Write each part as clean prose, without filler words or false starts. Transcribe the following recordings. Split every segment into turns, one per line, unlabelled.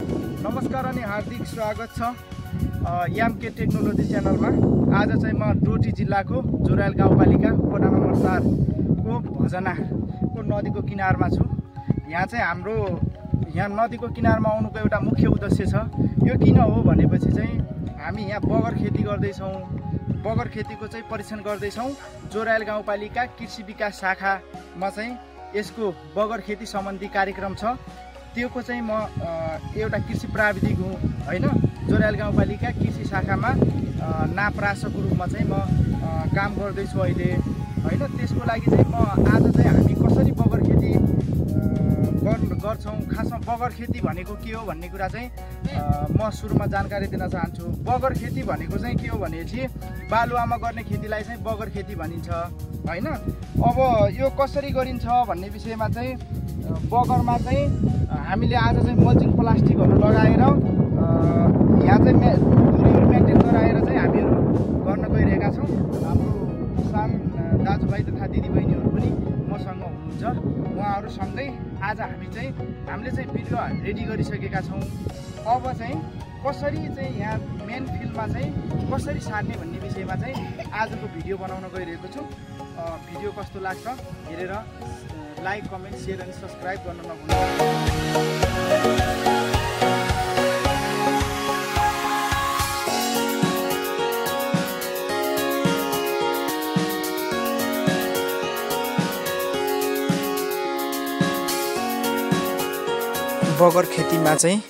नमस्कार अनि हार्दिक स्वागत छ यामके टेक्नोलोजी च्यानलमा। आज चाहिँ म डोटी जिल्लाको जोरायल गाउँपालिका वडा नम्बर 4 को भजनाको नदीको किनारमा छु। यहाँ चाहिँ हाम्रो नदीको किनारमा आउनुको एउटा मुख्य उद्देश्य छ। यो किन हो भनेपछि चाहिँ हामी यहाँ बगर खेती गर्दैछौँ। बगर खेतीको चाहिँ परीक्षण गर्दैछौँ। जोरायल गाउँपालिका कृषि विकास शाखामा चाहिँ यसको बगर खेती सम्बन्धी कार्यक्रम छ। त्योको चाहिँ म एउटा कृषि प्राविधिक हुँ हैन। जोरायल गाउँपालिका कृषि शाखामा नाप्रासको रूपमा चाहिँ म काम गर्दैछु अहिले हैन। त्यसको लागि चाहिँ म आज चाहिँ हामी कसरी बगर खेती गर्छौँ, खासमा बगर खेती भनेको के हो भन्ने कुरा चाहिँ म सुरुमा जानकारी दिन चाहन्छु। बगर खेती भनेको चाहिँ के हो भनेपछि बालुवामा गर्ने खेतीलाई चाहिँ बगर खेती भनिन्छ हैन। अब यो कसरी गरिन्छ भन्ने विषयमा चाहिँ बगरमा चाहिँ हामीले आज चाहिँ मल्चिङ प्लास्टिकहरू लगाएर यहाँ चाहिँ दूरीहरू मेन्टेन गराएर चाहिँ हामीहरू गर्न गइरहेका छौँ। हाम्रो किसान दाजुभाइ तथा दिदीबहिनीहरू पनि मसँग हुनुहुन्छ। उहाँहरूसँगै आज हामीले चाहिँ बिरुवा रेडी गरिसकेका छौँ। अब चाहिँ कसरी चाहिँ यहाँ मेन फिल्डमा चाहिँ कसरी सार्ने भन्ने विषयमा चाहिँ आजको भिडियो बनाउन गइरहेको छु। भिडियो कस्तो लाग्छ हेरेर लाइक, कमेन्ट, सेयर अनि सब्सक्राइब गर्न नभुल्नुहोस्। बगर खेतीमा चाहिँ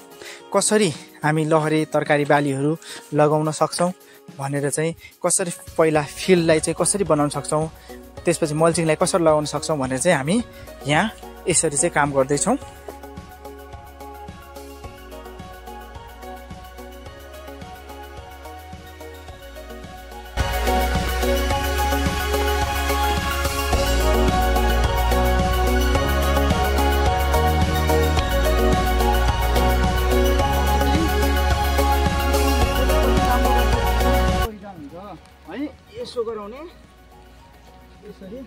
कसरी हामी लहरे तरकारी बालीहरू लगाउन सक्छौँ भनेर चाहिँ कसरी पहिला फिल्डलाई चाहिँ कसरी बनाउन सक्छौँ, त्यसपछि मल्चिङलाई कसरी लगाउन सक्छौँ भनेर चाहिँ हामी यहाँ यसरी चाहिँ काम गर्दैछौँ। यसो गराउने यसरी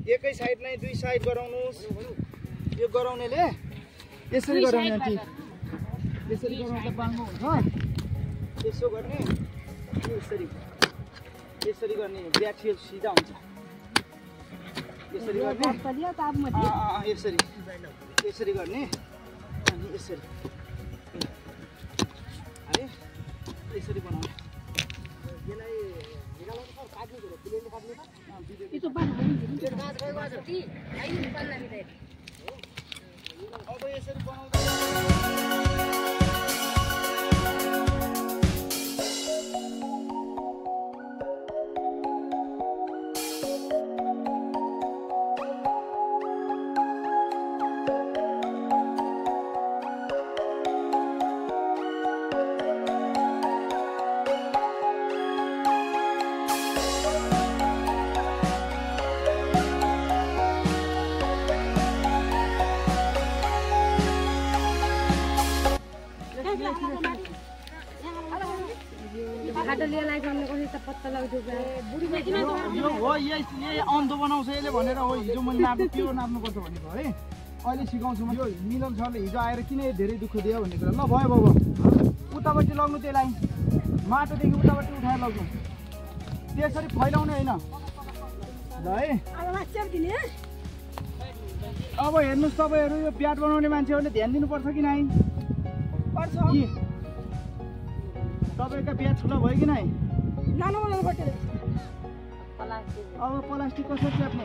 एकै साइड नै दुई साइड गराउनुस्। यो गराउनेले यसरी गराउने आन्टी, यसरी गराउँदा बाङ्गो हुन्छ। यसो गर्ने यसरी यसरी गर्ने ब्याट्री सिधा हुन्छ। यसरी गर्ने यसरी यसरी गर्ने अनि यसरी है यसरी बनाउने। अब यसरी बनाउँदा अन्धो बनाउँछ यसले भनेर हो। हिजो मैले के नाप्नुपर्छ भनेको है, अहिले सिकाउँछु म। यो मिलन सरले हिजो आएर किन धेरै दुःख दियो भन्ने कुरा। ल भयो बाबु, उतापट्टि लग्नु, त्यसलाई माटोदेखि उतापट्टि उठाएर लग्नु, त्यसरी फैलाउने होइन ल है। अब हेर्नुहोस् तपाईँहरू, यो प्याट बनाउने मान्छेहरूले ध्यान दिनुपर्छ कि नै पर्छ। तपाईँका प्याट ठुलो भयो कि नै? अब प्लास्टिक कसरी च्याप्ने?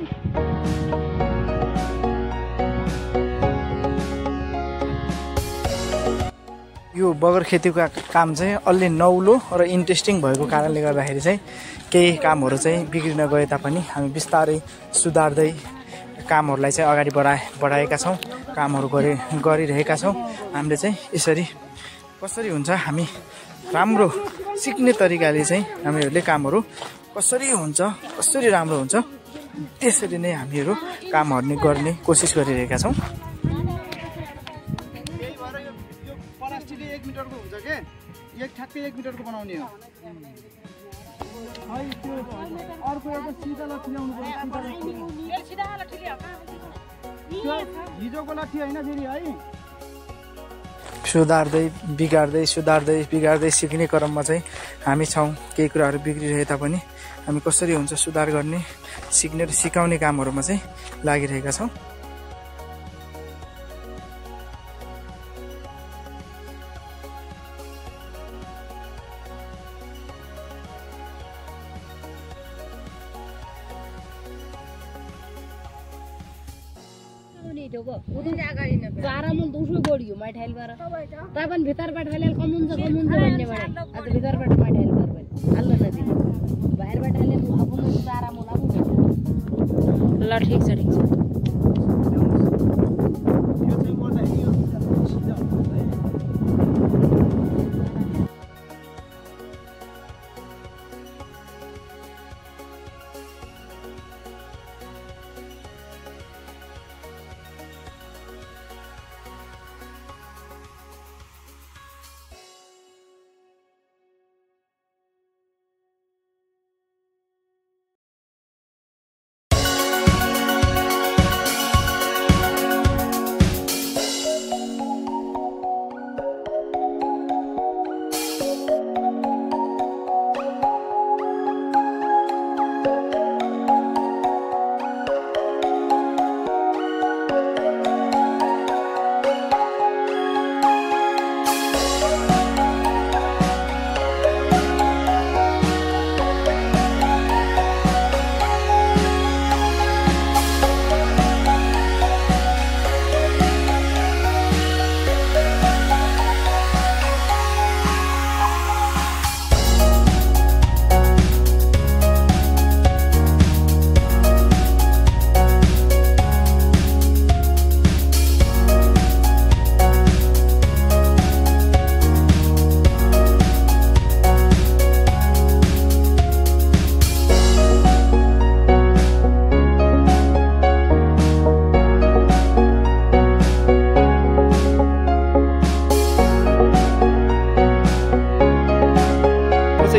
यो बगर खेतीको काम चाहिँ अलि नौलो र इन्ट्रेस्टिङ भएको कारणले गर्दाखेरि चाहिँ केही कामहरू चाहिँ बिग्रिन गए तापनि हामी बिस्तारै सुधार्दै कामहरूलाई चाहिँ अगाडि बढाएका छौँ। कामहरू गरिरहेका छौँ। हामीले चाहिँ यसरी कसरी हुन्छ हामी राम्रो सिक्ने तरिकाले चाहिँ हामीहरूले कामहरू कसरी हुन्छ, कसरी राम्रो हुन्छ, त्यसरी नै हामीहरू कामहरू गर्ने कोसिस गरिरहेका छौँ। प्लास्टिक 1 मिटरको हुन्छ के, एक ठ्याक्कै 1 मिटरको बनाउने हो। अर्को एउटा सिधा लट्ठी ल्याउनु पर्छ हिजोको लट्ठी होइन फेरि है सुधार्दै बिगार्दै सिक्ने क्रममा चाहिँ हामी छौँ केही कुराहरू बिग्रिरहे तापनि हामी कसरी हुन्छ सुधार गर्ने सिक्ने र सिकाउने कामहरूमा चाहिँ लागिरहेका छौँ
बारामुन दुसो गोडियो माइठाइल बारा तापन भित्रबाट हालेल कमुन्छ भन्ने भने आज भित्रबाट माइठाइल गर्बे हल्ल नदी बाहिरबाट हालेल अब म बारामुन अब ल ठीक छ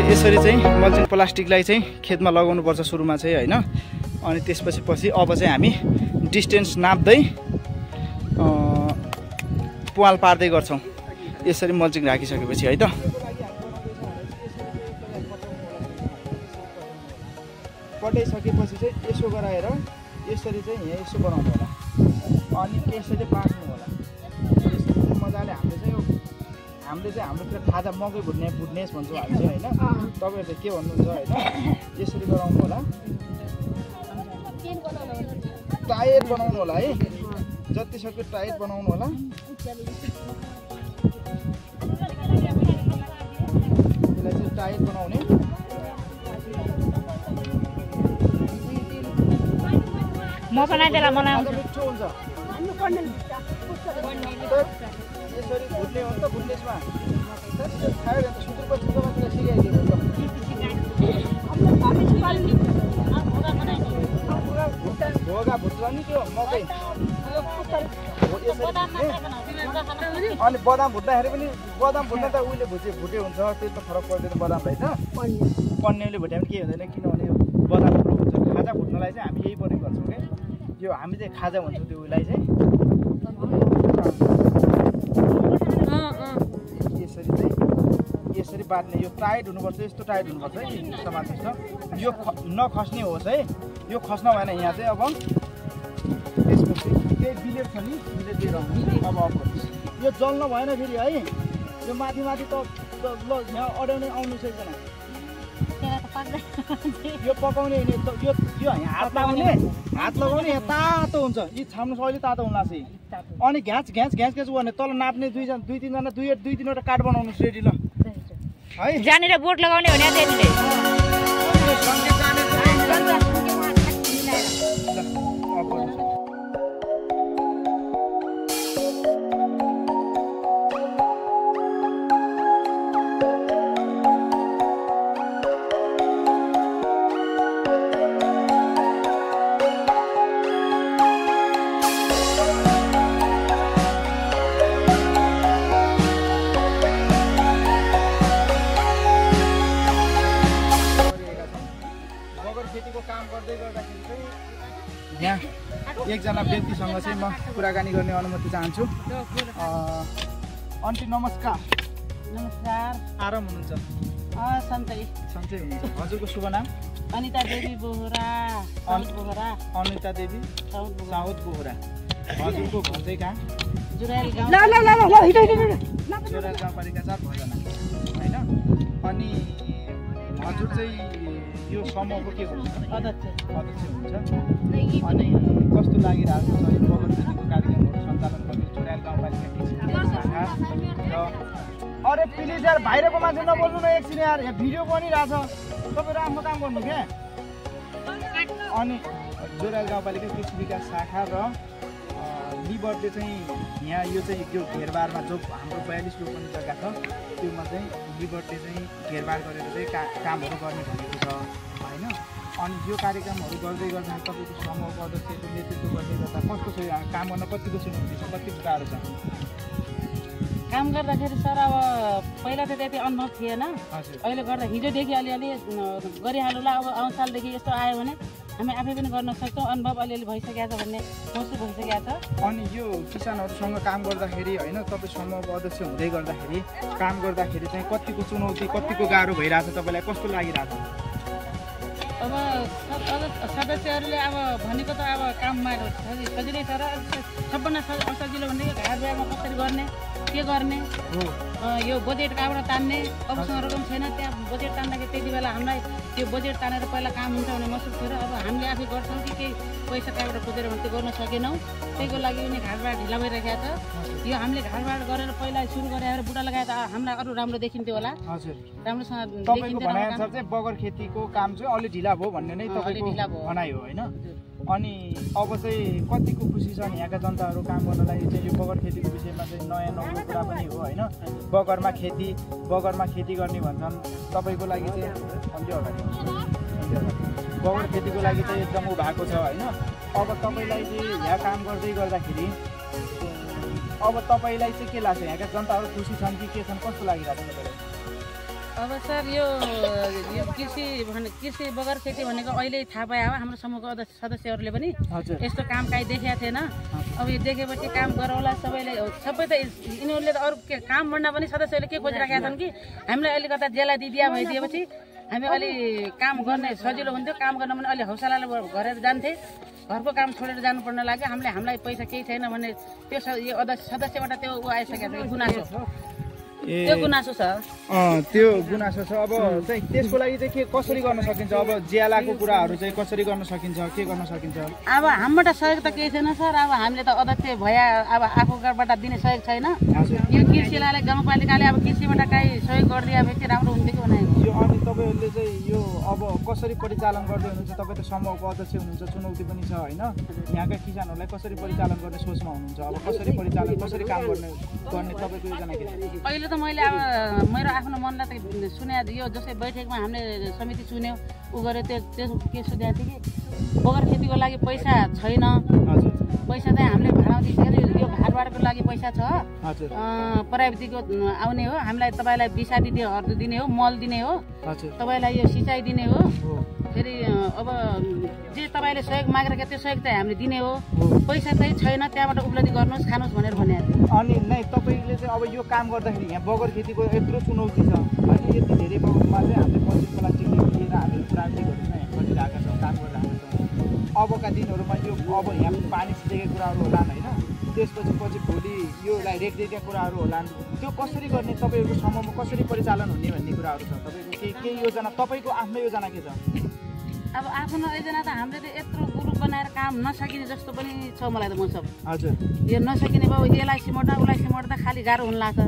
यसरी चाहिँ मल्चिङ प्लास्टिकलाई चाहिँ खेतमा लगाउनु पर्छ सुरुमा चाहिँ हैन अनि त्यसपछि अब चाहिँ हामी डिस्टेन्स नाप्दै पुवाल पार्दै गर्छौं यसरी मल्चिङ राखिसकेपछि है त पटाइसकेपछि चाहिँ यसो गराएर यसरी चाहिँ यहाँ यसो बनाउनु होला अनि यसरी पार्नु होला यसरी मजाले हामीले चाहिँ हाम्रोतिर खाजा मकै भुट्नेस भन्छौँ हामी चाहिँ हैन तपाईहरु चाहिँ के भन्नुहुन्छ हैन यसरी गराउनु होला टाइट बनाउनु होला है जति सक्यो टाइट बनाउनु होला यसलाई चाहिँ टाइट बनाउने
म बनाइदेला मलाई
मिठो हुन्छ यसरी भुट्ने हो नि त भुट्नेसमा खायो भने त सुत्रुपछि मात्र सिकाइदिएको भोगा भुट्छ नि त्यो मकै अनि बदाम भुट्दाखेरि पनि बदाम भुट्न त उहिले भुटे हुन्छ त्यो त फरक पर्दैन बदामलाई त पन्नेले भुट्यो भने के हुँदैन किनभने बदाम हुन्छ खाजा भुट्नलाई चाहिँ हामी यही प्रयोग गर्छौँ क्या यो हामी चाहिँ खाजा भन्छौँ त्यो उलाई चाहिँ यसरी बाट्ने यो टाइट हुनुपर्छ यस्तो टाइट हुनुपर्छ है सामान जस्तो यो नखस्ने होस् है यो खस्न भएन यहाँ चाहिँ अब त्यसपछि केही बिलेट छ नि बिलेट दिएर अब यो जल्न भएन फेरि है यो माथि त ल यहाँ अड्याउने आउनु छैन यो पकाउने यो हात लगाउने यहाँ तातो हुन्छ यी छाम्नु अहिले तातो हुन लाग्छ अनि घ्याच गर्ने तल नाप्ने दुई तिनजना दुई तिनवटा काठ बनाउनु रेडी ल है
जानेर बोट लगाउने भने त्यहाँनिर
बगर खेतीको काम गर्दै गर्दाखेरि चाहिँ यहाँ एकजना व्यक्तिसँग चाहिँ म कुराकानी गर्ने अनुमति चाहन्छु। आन्टी नमस्कार।
नमस्कार।
आराम हुनुहुन्छ?
सन्चै
हुनुहुन्छ। हजुरको शुभ नाम?
अनिता देवी बोहरा।
अनिता देवी साउथ बोहरा। हजुरको घर चाहिँ कहाँ?
जुरायल गाउँ।
जुरायल गाउँपालिका 4 भजना होइन। अनि हजुर चाहिँ यो समूहको के हुन्छ?
अध्यक्ष
हुनुहुन्छ। अनि कस्तो लागिरहेको छ यो बगर खेतीको कार्यक्रमहरू सञ्चालन गर्ने जुरायल गाउँपालिका शाखा र अरे प्लिज यार बाहिरको मान्छे नबोल्नु न एकछिन यार, यहाँ भिडियो बनिरहेछ, तपाईँहरू आफ्नो काम गर्नु क्या। अनि जुरायल गाउँपालिका कृषि विकास शाखा र लिबरले चाहिँ यहाँ यो चाहिँ त्यो घेरबारमा जो हाम्रो 42 रोपनी जग्गा छ त्योमा चाहिँ लिबरले चाहिँ घेरबार गरेर चाहिँ कामहरू गर्ने भनेको छ होइन। अनि यो कार्यक्रमहरू गर्दै गर्दा तपाईँको समूहको अध्यक्षको नेतृत्व गर्दै गर्दा कस्तो छ? काम गर्न कतिको चुनौती छ, कतिको गाह्रो छ?
काम गर्दाखेरि सर अब पहिला त त्यति अनुभव थिएन। अहिले गर्दा हिजोदेखि अलिअलि गरिहालौँला, अब आउँछ सालदेखि यस्तो आयो भने हामी आफै पनि गर्न सक्छौँ। अनुभव अलिअलि भइसकेको छ भन्ने महसुस भइसकेको छ।
अनि यो किसानहरूसँग काम गर्दाखेरि होइन, तपाईँ समूहको अध्यक्ष हुँदै गर्दाखेरि काम गर्दाखेरि चाहिँ कतिको चुनौती कतिको गाह्रो भइरहेछ, तपाईँलाई कस्तो लागिरहेछ?
अब सदस्यहरूले अब भनेको त अब काममा सजिलै छ र सबभन्दा सजिलो भनेको घर व्यवहारमा कसरी गर्ने, के गर्ने, यो बजेट कहाँबाट तान्ने। अबसँग रकम छैन, त्यहाँ बजेट तान्दाखेरि त्यति बेला हामीलाई त्यो बजेट तानेर पहिला काम हुन्छ भने महसुस थियो र अब हामीले आफै गर्छौँ कि केही पैसा कहाँबाट खोजेर भने त्यो गर्न सकेनौँ। त्यहीको लागि पनि घाटबाट ढिला भइरहेको छ। यो हामीले घाटबाट गरेर पहिला सुरु गरेर बुढा लगाएर हामीलाई अरू राम्रो देखिन्थ्यो होला।
हजुर,
राम्रोसँग
तपाईँको भनाइअनुसार चाहिँ बगर खेतीको काम चाहिँ अलि ढिला भयो भन्ने नै तपाईँको भनाइ हो होइन। अनि अब चाहिँ कतिको खुसी छन् यहाँका जनताहरू काम गर्नलाई चाहिँ यो बगर खेतीको विषयमा चाहिँ नयाँ नौलो कुरा पनि हो होइन। बगरमा खेती गर्ने भन्छन्, तपाईँको लागि चाहिँ अलि अगाडि बगर खेतीको लागि चाहिँ एकदम भएको छ होइन। अब तपाईँलाई चाहिँ यहाँ काम गर्दै गर्दाखेरि अब तपाईँलाई चाहिँ के लाग्छ? यहाँका जनताहरू खुसी छन् कि के छन्, कस्तो लागिरहेको छ तपाईँलाई?
अब सर यो कृषि बगर खेती भनेको अहिले थाहा पायो हो हाम्रो समूहको सदस्यहरूले पनि यस्तो काम काहीँ देखेको थिएन। अब यो देखेपछि काम गरौँला सबै त यिनीहरूले त अरू काम भन्दा पनि सदस्यहरूले के खोजिराखेका छन् कि हामीलाई अलिकता जेला दिदिया भइदिएपछि हामी अलि काम गर्ने सजिलो हुन्थ्यो। काम गर्न पनि अलि हौसलाले गरेर जान्थे। घरको काम छोडेर जानुपर्न लाग्यो। हामीलाई पैसा केही छैन भने त्यो यो सदस्यबाट त्यो आइसकेको छ गुनासो। त्यो गुनासो छ।
त्यो गुनासो छ। अब चाहिँ त्यसको लागि चाहिँ के कसरी गर्न सकिन्छ? अब ज्यालाको कुराहरू चाहिँ कसरी गर्न सकिन्छ, के गर्न सकिन्छ?
अब हामीबाट सहयोग त केही छैन सर। अब हामीले त अध्यक्ष भए अब आफूबाट दिने सहयोग छैन। यो कृषिलाई गाउँपालिकाले अब कृषिबाट काहीँ सहयोग गरिदिएपछि राम्रो हुन्थ्यो कि भनेको
यो। अनि तपाईँहरूले चाहिँ यो अब कसरी परिचालन गर्दै हुनुहुन्छ? तपाईँ त समूहको अध्यक्ष हुनुहुन्छ, चुनौती पनि छ होइन। यहाँका किसानहरूलाई कसरी परिचालन गर्ने सोचमा हुनुहुन्छ? अब कसरी परिचालन कसरी काम गर्ने तपाईँको योजना के छ?
अहिले त मैले अब मेरो आफ्नो मनलाई त सुने यो जस्तै बैठकमा हामीले समिति चुन्यो उ गऱ्यो त्यो के सोधेको थियो कि बगर खेतीको लागि पैसा छैन। पैसा चाहिँ हामीले भाडा दिइसक्यो। यो घाटबाटको लागि पैसा छ, प्राविधिकको आउने हो। हामीलाई तपाईँलाई बिसादी दिने हो, मल दिने हो, तपाईँलाई यो सिँचाइ दिने हो। फेरि अब जे तपाईँले सहयोग मागेर त्यो सहयोग चाहिँ हामीले दिने हो। पैसा चाहिँ छैन, त्यहाँबाट उपलब्धि गर्नुहोस् खानुहोस् भनेर भनेको थियो।
अनि नै तपाईँले चाहिँ अब यो काम गर्दाखेरि यहाँ बगर खेतीको यत्रो चुनौती छ होइन। यति धेरै बगरमा चाहिँ हामीले पश्चिम प्लास्टिकदेखि लिएर हामीले प्राविधिकहरू नै गरिरहेका छौँ, काम गरिरहेका छौँ। अबका दिनहरूमा यो अब यहाँ पानी छिटेको कुराहरू होला होइन। त्यसपछि भोलि योलाई रेखदेखका कुराहरू होला। त्यो कसरी गर्ने, तपाईँहरूको समूहमा कसरी परिचालन हुने भन्ने कुराहरू छ? तपाईँको केही योजना, तपाईँको आफ्नो योजना के छ?
अब आफ्नो योजना त हामीले त यत्रो ग्रुप बनाएर काम नसकिने जस्तो पनि छ मलाई त मौसम।
हजुर,
यो नसकिने बाबु यसलाई सिमट्दा उसलाई सिमट्दा खालि गाह्रो हुन लाग्छ।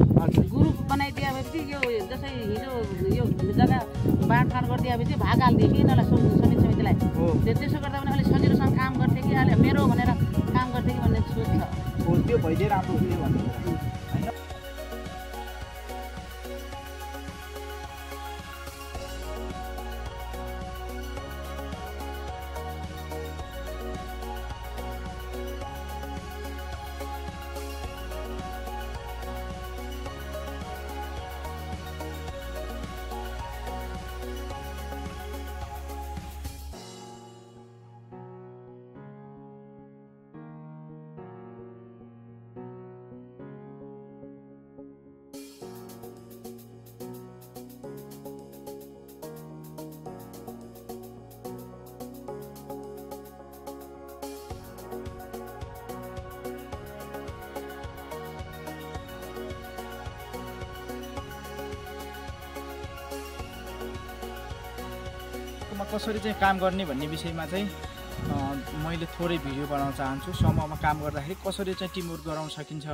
ग्रुप बनाइदिएपछि यो जस्तै हिजो यो जग्गा बाँडफाँड गरिदिएपछि भाग हालिदियो कि यिनीहरूलाई समितिलाई। त्यसो गर्दा पनि अलिक सजिलोसँग काम गर्थ्यो कि अहिले मेरो भनेर काम गर्थ्यो कि भन्ने सोच छ।
त्यो भइदिए राम्रो हुने भन्ने होइन। समूहमा कसरी चाहिँ काम गर्ने भन्ने विषयमा चाहिँ मैले थोरै भिडियो बनाउन चाहन्छु। समूहमा काम गर्दाखेरि कसरी चाहिँ टिमवर्क गराउन सकिन्छ,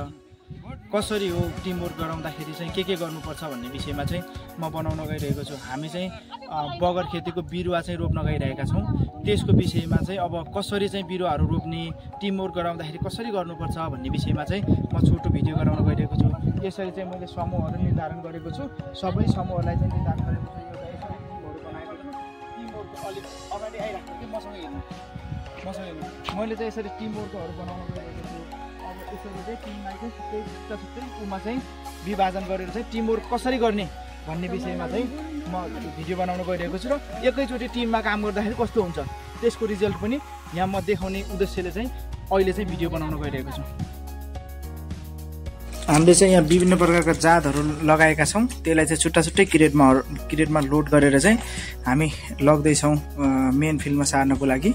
कसरी हो टिमवर्क गराउँदाखेरि चाहिँ के गर्नुपर्छ भन्ने विषयमा चाहिँ म बनाउन गइरहेको छु। हामी चाहिँ बगर खेतीको बिरुवा चाहिँ रोप्न गइरहेका छौँ। त्यसको विषयमा चाहिँ अब कसरी चाहिँ बिरुवाहरू रोप्ने, टिमवर्क गराउँदाखेरि कसरी गर्नुपर्छ भन्ने विषयमा चाहिँ म छोटो भिडियो गराउन गइरहेको छु। यसरी चाहिँ मैले समूहहरू निर्धारण गरेको छु। सबै समूहहरूलाई चाहिँ निर्धारण गरेको छु। एउटा यसरी टिमहरू बनाएको छु। टिमवर्क अलिक अगाडि आइराख्नु कि मसँग हेर्नु। मैले चाहिँ यसरी टिमवर्कहरू बनाउन गइरहेको छु। अब यसरी चाहिँ टिमलाई चाहिँ छुट्टै उमा चाहिँ विभाजन गरेर चाहिँ टिमवर्क कसरी गर्ने भन्ने विषयमा चाहिँ म भिडियो बनाउन गइरहेको छु र एकैचोटि टिममा काम गर्दाखेरि कस्तो हुन्छ त्यसको रिजल्ट पनि यहाँ म देखाउने उद्देश्यले चाहिँ अहिले चाहिँ भिडियो बनाउन गइरहेको छु। हामीले चाहिँ यहाँ विभिन्न प्रकारका जातहरू लगाएका छौँ। त्यसलाई चाहिँ छुट्टै क्रेटमा लोड गरेर चाहिँ हामी लग्दैछौँ मेन फिल्डमा सार्नको लागि।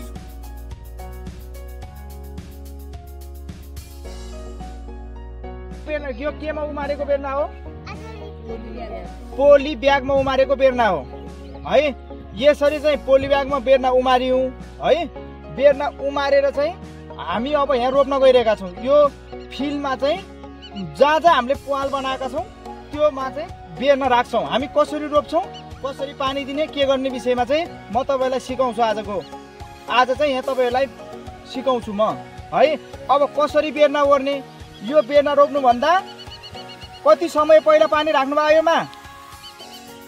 यो केमा उमारेको बेर्ना हो? पोली ब्यागमा उमारेको बेर्ना हो है। यसरी चाहिँ पोली ब्यागमा बेर्ना उमार्यौँ है। बेर्ना उमारेर चाहिँ हामी अब यहाँ रोप्न गइरहेका छौँ। यो फिल्डमा चाहिँ जहाँ हामीले पाल बनाएका छौँ त्योमा चाहिँ बेर्ना राख्छौँ। हामी कसरी रोप्छौँ, कसरी पानी दिने, के गर्ने विषयमा चाहिँ म तपाईँलाई सिकाउँछु। आज चाहिँ यहाँ तपाईँहरूलाई सिकाउँछु म है। अब कसरी बेर्ना ओर्ने, यो बेर्ना रोप्नुभन्दा कति समय पहिला पानी राख्नु भयो योमा?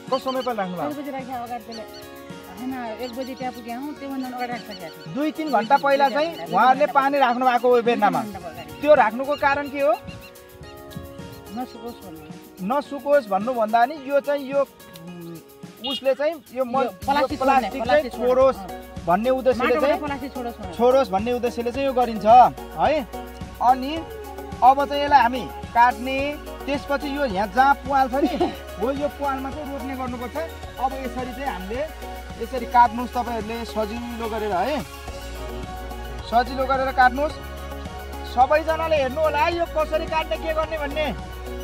कति समय पहिला राख्नु भयो? 2-3 घन्टा पहिला चाहिँ उहाँहरूले पानी राख्नु भएको हो बेर्नामा। त्यो राख्नुको कारण के हो? नसुकोस् भन्नुभन्दा नि यो चाहिँ यो उसले चाहिँ यो प्लास्टिक चाहिँ छोडोस् भन्ने उद्देश्यले चाहिँ छोडोस् भन्ने उद्देश्यले चाहिँ यो गरिन्छ है। अनि अब चाहिँ यसलाई हामी काट्ने, त्यसपछि यो यहाँ जहाँ पुवाल छ नि हो यो पुवालमा चाहिँ रोप्ने गर्नुपर्छ। अब यसरी चाहिँ हामीले यसरी काट्नुहोस् तपाईँहरूले सजिलो गरेर है, सजिलो गरेर काट्नुहोस्। सबैजनाले हेर्नु होला यो कसरी काट्ने, के गर्ने भन्ने।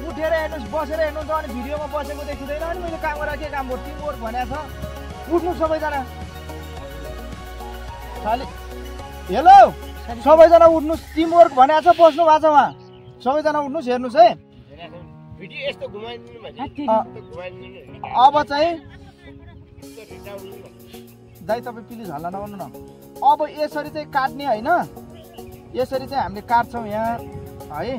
उठेर हेर्नुहोस्, बसेर हेर्नुहुन्छ अनि भिडियोमा बसेको देखिँदैन। अनि मैले काम गरेर के काम गर्छु, टिमवर्क भनेको छ। उठ्नु सबैजना, खालि हेलो सबैजना उठ्नुहोस्, टिमवर्क भनेको छ। बस्नु भएको छ उहाँ, सबैजना उठ्नुहोस्, हेर्नुहोस् है। अब चाहिँ दाइ तपाईँ प्लिज हल्ला नगर्नु न। अब यसरी चाहिँ काट्ने होइन, यसरी चाहिँ हामीले काट्छौँ यहाँ है।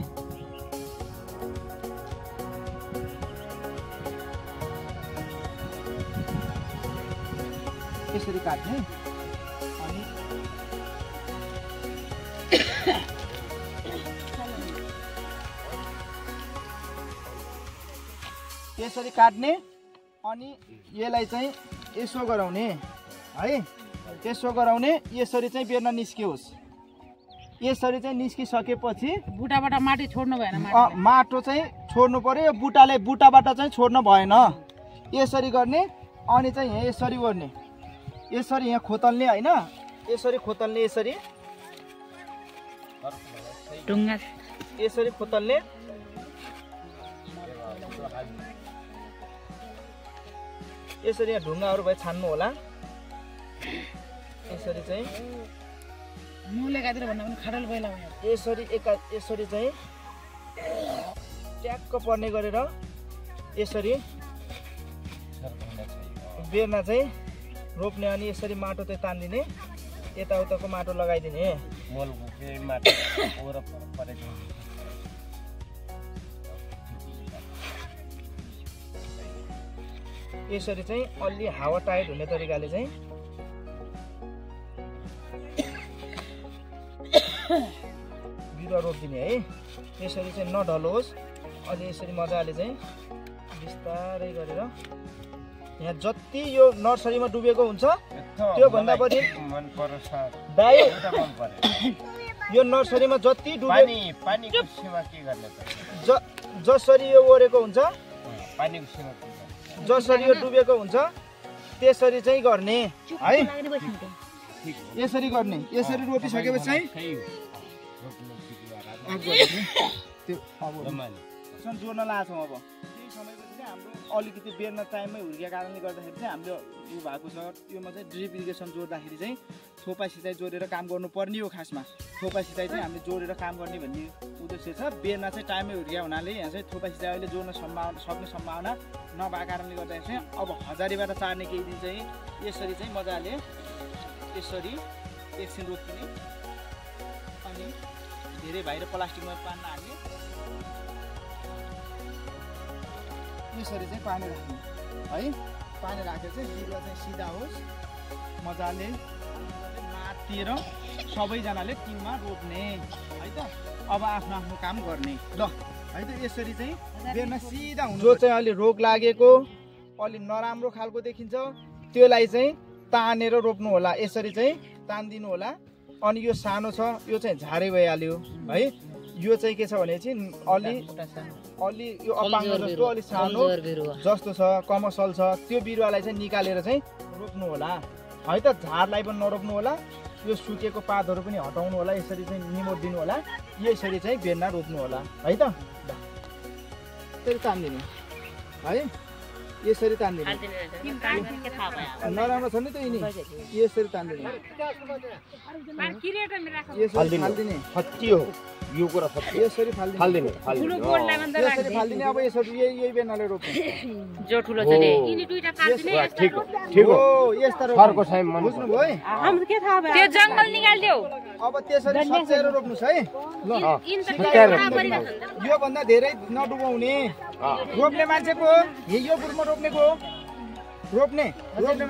यसरी काट्ने अनि यसरी काट्ने अनि यसलाई चाहिँ यसो गराउने है। यसो गराउने, यसरी चाहिँ बेर्ना निस्कियोस्। यसरी चाहिँ निस्किसकेपछि
बुटाबाट माटो छोड्नु भएन,
माटो चाहिँ छोड्नु पर्यो। यो बुटाबाट चाहिँ छोड्नु भएन। यसरी गर्ने अनि चाहिँ यहाँ यसरी गर्ने, यसरी यहाँ खोतल्ने होइन, यसरी खोतल्ने, यसरी
ढुङ्गा
यसरी खोतल्ने। यसरी यहाँ ढुङ्गाहरू भए छान्नु होला। यसरी चाहिँ यसरी चाहिँ ट्याक्क पर्ने गरेर यसरी बेर्ना चाहिँ रोप्ने अनि यसरी माटो चाहिँ तानिदिने, यताउताको माटो लगाइदिने। यसरी चाहिँ अलि हावा टाइट हुने तरिकाले चाहिँ बिरुवा रोपिदिने है। यसरी चाहिँ नढलोस्, अलि यसरी मजाले चाहिँ बिस्तारै गरेर यहाँ जति यो नर्सरीमा डुबेको हुन्छ त्यो भन्दा बढी दाइ यो नर्सरीमा जति
पानीको सेवा के गर्ने त?
जसरी यो ओरेको हुन्छ,
पानीको सेवा
जसरी यो डुबेको हुन्छ त्यसरी चाहिँ गर्ने है। यसरी गर्ने, यसरी रोपिसकेपछि चाहिँ त्यो अब जोड्न लाग्छौँ। अब केही समयपछि हाम्रो अलिकति बेर्न टाइममै हुर्केको कारणले गर्दाखेरि चाहिँ हाम्रो यो भएको छ। योमा चाहिँ ड्रिप इरिगेसन जोड्दाखेरि चाहिँ थोपा सिँचाइ जोडेर काम गर्नुपर्ने हो। खासमा थोपा सिँचाइ चाहिँ हामीले जोडेर काम गर्ने भन्ने उद्देश्य छ। बेर्ना चाहिँ टाइममै हुर्किया हुनाले यहाँ चाहिँ थोपा सिँचाइ अहिले जोड्न सक्ने सम्भावना नभएको कारणले गर्दाखेरि चाहिँ अब हजारीबाट चार्ने केही दिन चाहिँ यसरी चाहिँ मजाले यसरी एकछिन रोकिने अनि धेरै बाहिर प्लास्टिकमा पानी हाल्ने यसरी चाहिँ पानी राख्ने है। पानी राखेर चाहिँ बिरुवा चाहिँ सिधा होस् मजाले माथिएर सबैजनाले टिममा रोप्ने है त। अब आफ्नो आफ्नो काम गर्ने ल है त। यसरी चाहिँ बेर्ना सिधा हुनु। जो चाहिँ अलि रोग लागेको अलि नराम्रो खालको देखिन्छ त्यसलाई चाहिँ तानेर रोप्नु होला। यसरी चाहिँ तानिदिनु होला। अनि यो सानो छ यो चाहिँ झारै भइहाल्यो है। यो चाहिँ के छ भने चाहिँ अलि यो अपाङ्ग जस्तो अलि सानो जस्तो छ कमसल छ त्यो बिरुवालाई चाहिँ निकालेर चाहिँ रोप्नु होला है त। झारलाई पनि नरोप्नु होला। यो सुकेको पातहरू पनि हटाउनु होला। यसरी चाहिँ निमोट दिनु होला। यसरी चाहिँ बेर्ना रोप्नु होला है त। यसरी तान्दिने है। यसरी तान्दिने नराम्रो छ नि त यिनी। यसरी तान्दिने यसरी फाल्दिने
यो कुरा सत्य।
यसरी फाल्दिने यसरी फाल्दिने। अब यसरी यही बेर्नाले रोप्ने
जो ठुलो छ नि यिनी दुईटा फाल्दिने
ठिक ठिक हो।
यस्ता
सरको छैन मन
बुझ्नुभयो है।
हाम्रो के थाहा भयो त्यो जंगल निकाल्दियो।
अब त्यसरी सच्याएर रोप्नुस् है। ल यो भन्दा धेरै नडुबाउने रोप्ने मान्छेको यो बुटमा रोप्नेको रोप्ने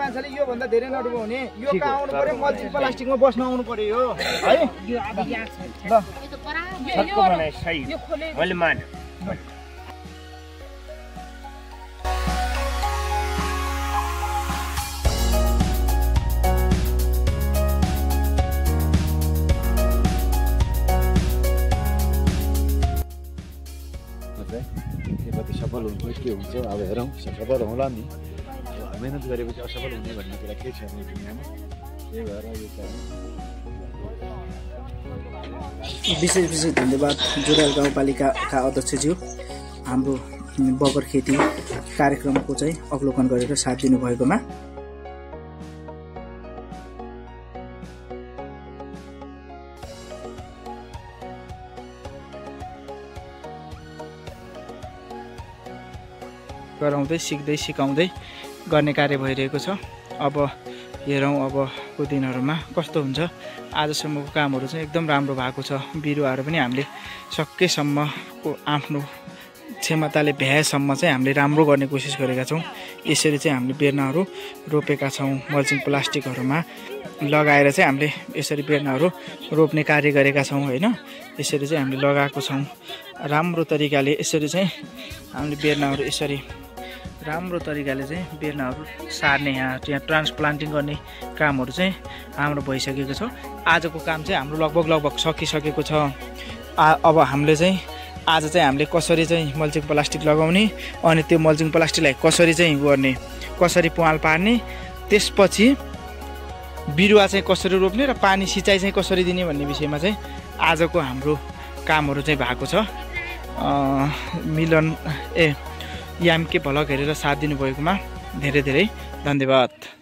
मान्छेले यो भन्दा धेरै नडुबाउने। यो कहाँ आउनु पर्यो मल्चिङ प्लास्टिकमा बस्न आउनु पर्यो यो है। ल
सरको भनाइ सही मैले माने।
कति सफल हुन्छ के हुन्छ अब हेरौँ। सफल होला नि। मेहनत गरेपछि असफल हुने भन्ने कुरा केही छैन दुनियाँमा। त्यही भएर यो चाहिँ
विशेष धन्यवाद जुराल गाउँपालिकाका अध्यक्षज्यू हाम्रो बगर खेती कार्यक्रमको चाहिँ अवलोकन गरेर साथ दिनुभएकोमा। गराउँदै सिक्दै सिकाउँदै गर्ने कार्य भइरहेको छ। अब हेरौँ अबको दिनहरूमा कस्तो हुन्छ। आजसम्मको कामहरू चाहिँ एकदम राम्रो भएको छ। बिरुवाहरू पनि हामीले सकेसम्मको आफ्नो क्षमताले भ्याएसम्म चाहिँ हामीले राम्रो गर्ने कोसिस गरेका छौँ। यसरी चाहिँ हामीले बेर्नाहरू रोपेका छौँ। मल्चिङ प्लास्टिकहरूमा लगाएर चाहिँ हामीले यसरी बेर्नाहरू रोप्ने कार्य गरेका छौँ होइन। यसरी चाहिँ हामीले लगाएको छौँ राम्रो तरिकाले। यसरी चाहिँ हामीले बेर्नाहरू यसरी राम्रो तरिकाले चाहिँ बेर्नाहरू सार्ने यहाँ ट्रान्सप्लान्टिङ गर्ने कामहरू चाहिँ हाम्रो भइसकेको छ। आजको काम चाहिँ हाम्रो लगभग सकिसकेको छ। अब हामीले चाहिँ आज चाहिँ हामीले कसरी चाहिँ मल्चिङ प्लास्टिक लगाउने अनि त्यो मल्चिङ प्लास्टिकलाई कसरी चाहिँ गर्ने कसरी पुवाल पार्ने त्यसपछि बिरुवा चाहिँ कसरी रोप्ने र पानी सिँचाइ चाहिँ कसरी दिने भन्ने विषयमा चाहिँ आजको हाम्रो कामहरू चाहिँ भएको छ। मिलन यामके भ्लग हेरेर साथ दिनुभएकोमा धेरै धेरै धन्यवाद।